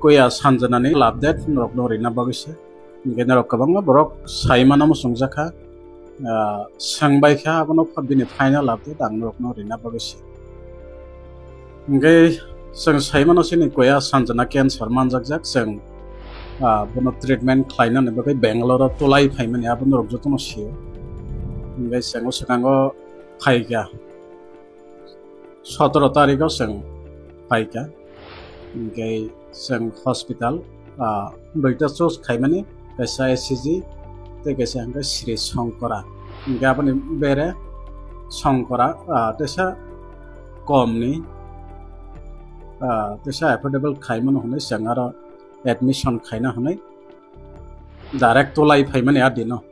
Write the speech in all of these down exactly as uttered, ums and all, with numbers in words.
kuya sanjanani update norokno rina bagwi se. Hingke norok kwbangma borok sai mano muchungjakha, ah, swngbai kha, abono pha-, bini final update ang norokno rina bagwi se. Hingke chwng sai mano chini kuya Sanjana cancer manjakjak, chwng, ah, bono treatment khlainani bagwi Bangalore-o tulai phaimani abo norok jotono sio. Hingke chwng o swkango phaikha. Sotoro tarikh o chwng phaikha, hingke chwng hospital, ah, duita choose khaimani, kaisa E C G tei kaisa hingke Sri Shankara, hingke aboni bere Shankara, ah, teisa komni, ah, teisa affordable khaimano hwnwi chwng aro admission khaina hwnwi direct tulai phaimani a dino.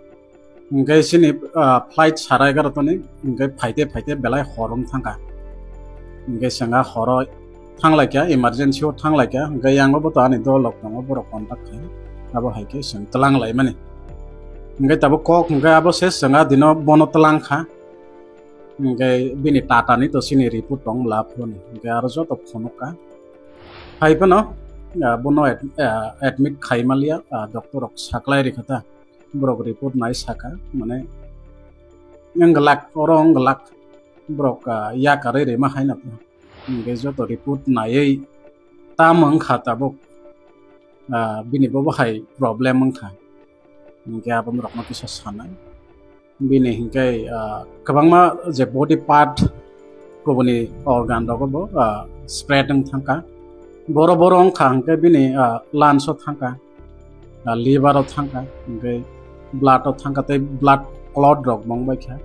Hingke chini, ah, flight sara egarota ni, hingke phaite phaite belai hor wng thangkha. Hingke chwng a horo thanglaikha, emergency o thanglaikha, hingke yango bo to ani dolok tongo, borok contact khai, abo hai khe chwng twlang laimani. Hingke tabuk kok hingke abo se chwng a dino bono twlang kha. Hingke bini Tata ni to chini report tong la phone, hingke aro joto phunuk kha. Hai phano, ah, bono ad-, ah, admit khai maliya, ah, doctor rok saklai rikha ta. Borok report nai saka, mane, wng glak, oro wng glak, borok, ah, yakarwi rima hai no. Hingke joto report naiwi tamo wngkha tabuk, ah, bini bobo hai problem wngkha. Hingke abo borokno kisa sanai. Bini hingke, ah, kwbangma je body part kubuni organ rogo bo, ah, spread wng thangkha. Boro boro wngkha hingke bini, ah, lungs o thangkha, ah, liver o thangkha, hingke blood o thangkha tei blood clot rok bo wngbaikha.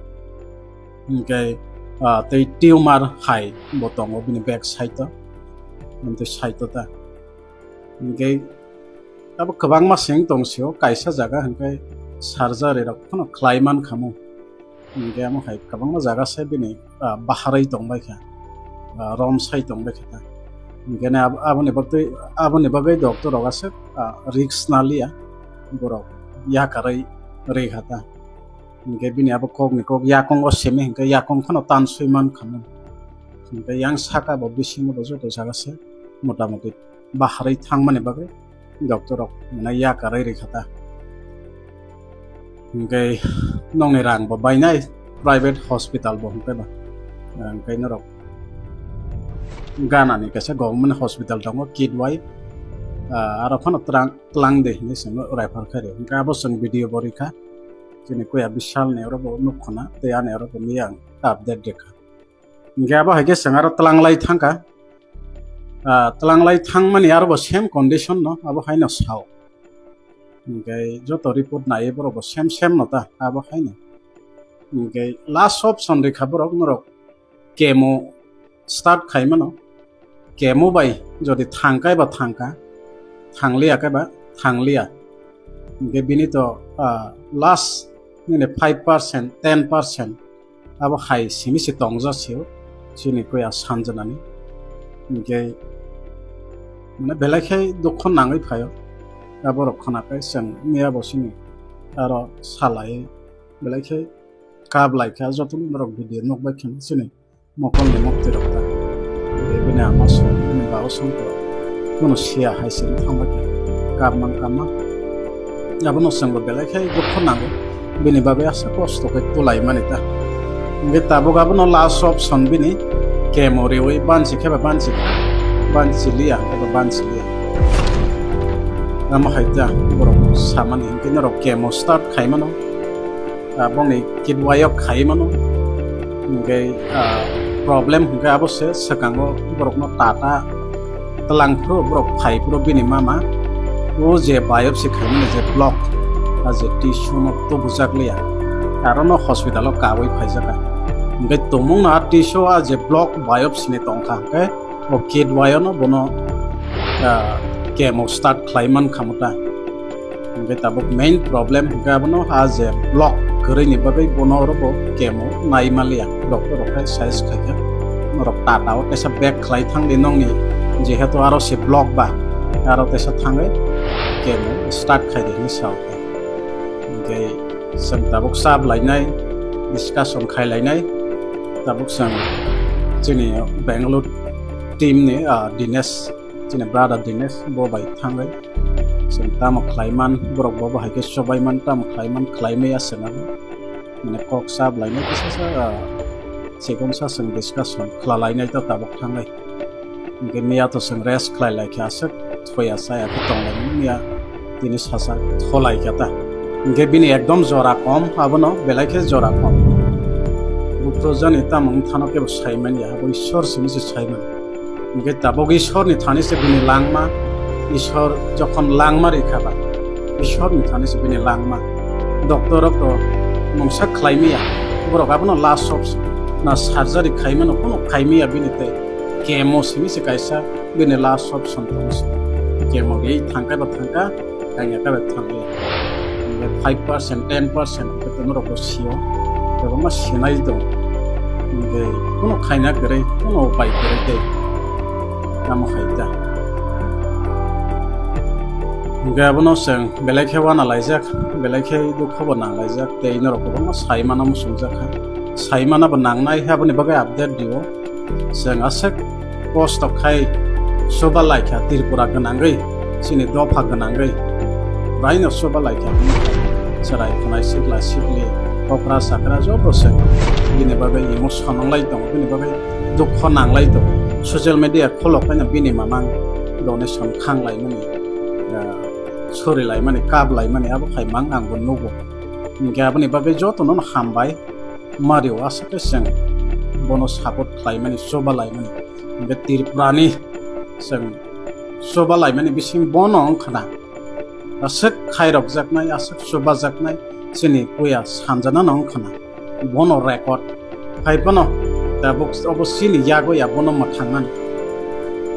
Hingke, ah, tei tumor hai bo tongo bini back side o, amtwi side o ta. Hingke abo kwbangma seng tong sio, kaisa jaga hingke surgery rok phano khlai man khamu. Hingke amo hai kwbangma jaga se bini, ah, baharwi tongbai kha, ah, romsai tongbai kha ta. Hingke ne abo, aboni bagwi, aboni bagwi doctor rok aswk, ah, risk na liya, borok yakarwi rwi kha ta. Hingke bini abo kok ni kok yakung o simi hingke yakung phano tanswi man khamu. Hingke yang saka bo bisingo bo joto jaga se motamoti baharwi thangmani bagwi doctor rok mane yakarwi rikha ta. Hingke nongni rang bo bainai private hospital bo hingke ba. Hingke norok Ghana ni kaisa government hospital tongo Kidwai, ah, aro phano twlang, twlang de hinwi swngo refer khairi. Hingke abo chwng video bo rikha. Chini kuya Bishal ni oro bo nuk khuna tei ani oro bo miyang update rikha. Hingke abo hai khe chwng aro twlanglai thangkha. Ah, twlanglai thangmani aro bo same condition no, abo haino sao. Hingke joto report naiwi borok bo same same no ta, abo haino. Hingke last option rikha borok norok chemo start khaimano. Chemo bai jodi thangkai ba thangka, thangliya kai ba thangliya. Hingke bini to, ah, last nini five percent, ten percent abo hai simi se tongja sio chini kuya Sanjanani. Hingke mane belai khe dukho nangwi phaio. Aborok khwnakhai chwng miya bo sini aro salai belai khe kap lai kha joto norok video nukbai khe chini mokol ni mukti rok ta. Bini ama song, bini baba song to kuno siya hai se thangbai kha. Kap man kap ma. Abono chwngbo belai khe dukho nango. Bini bagwi asa kosto khe tulai mani ta. Hingke tabuk abono last option bini chemo riwi bansi khe ba bansi kha. Bansi liya khe ba bansi liya. Amo hai ta borok samani hingke norok chemo start khai mano. Ah, bongni kidwai o khai mano. Hingke, ah, problem hingke abo se swkango borokno tata twlang phuru borok phai phuru bini mama o je biopsy khaimani je block, a je tissue no tubujak liya, aro no hospital o kabui phaijak. Hingke tumung no a tissue a je block biopsy ni tongkha hingke o kidwai o no bono, ah, chemo start khlai man kha mo ta. Hingke tabuk main problem hingke abono a je block kwrwini bagwi bono oro bo chemo nai maliya. Doctor rok khai size khaikha. Norok tata o teisa bag khlai thangdi nongni jehetu aro se block ba. Aro teisa thangwi chemo start khaidi hinwi sao. Hingke chwng tabuk sab lainai, discussion khai lainai. Tabuk chwng chini Bangalore team ni, ah, Dinesh Chini brother Dinesh bo bai thangwi chwng tamo khlaiman, borok bo bo hai khe chobaiman, tamo khlaiman, khlaimaya chwng abo. Mane kok sap lainai kisa sa, ah, chikon sa chwng discussion khwlalainai ta tabuk thangwi. Hwnkhe miya to chwng rest khlai lai khe aswk thoya chaya khe tong lai miya tini sasak tholai khe ta. Hwnkhe bini ekdom jora kom, abono belai khe jora kom. Buphru jani tamo wng thano kebo saimanya, abo Ishwar simi se saiman. Hwnkhe tabuk Ishwarni thani se bini langma, Ishwar jokhon langma rikha ba, Ishwarni thani se bini langma. Doctor rok to mungsa khlai maya, borok abono last option. Na surgery khaimano kuno khaimaya bini tei chemo simi se kaisa bini last option tong se. Chemo ri thangkai ba thangka, thangya ka ba thangya. Hingke five percent, ten percent hingke norok bo sio. Kwbangma sinai tong. Hingke kuno khaina kwrwi, kuno upai kwrwi tei. Tamo hai ta. Hingke abono chwng belai khe wana laijak, belai khe dukho bo nang laijak, tei norok kwbangma sai mano muchungjak kha. Sai mana bo nangnai, aboni bagwi update dio. Chwng aswk kosto khai soba laikha Tripura gwnangwi, chini dopha gwnangwi. Raino soba laikha. Chwrai khwnai sikla sikli, okra chakra joto se bini bagwi emotion wnglai tongo, bini bagwi dukho nanglai tongo. Social media kholok paino bini mamang donation khanglaimani, ah, sorilaimani, kaplaimani abo hai mang ang bo nugo. Hingke aboni bagwi jotono hambai. Mario aswk khe chwng bono support khlaimani, chobalaimani. Hingke Tripurani chwng chobalaimani bising bono wngkhana. Aswk khairokjaknai, aswk chobajaknai chini puya sanjanano wngkhana. Bono record. Hai bono tabuk obo chini yago ya bono mwthangmani.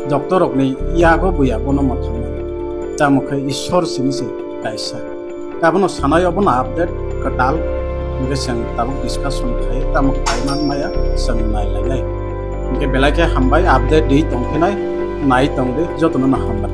Doctor rokni yago buya bono mwthangmani. Tamo khe Ishwar simi se kaisa. Abono sanai obono update kwtal. Hingke chwng tabuk discussion khai, tamo khai man maya chwng nai lainai. Hingke belai khe hambai update di tongphinai, nai tongdi jotono no hambai.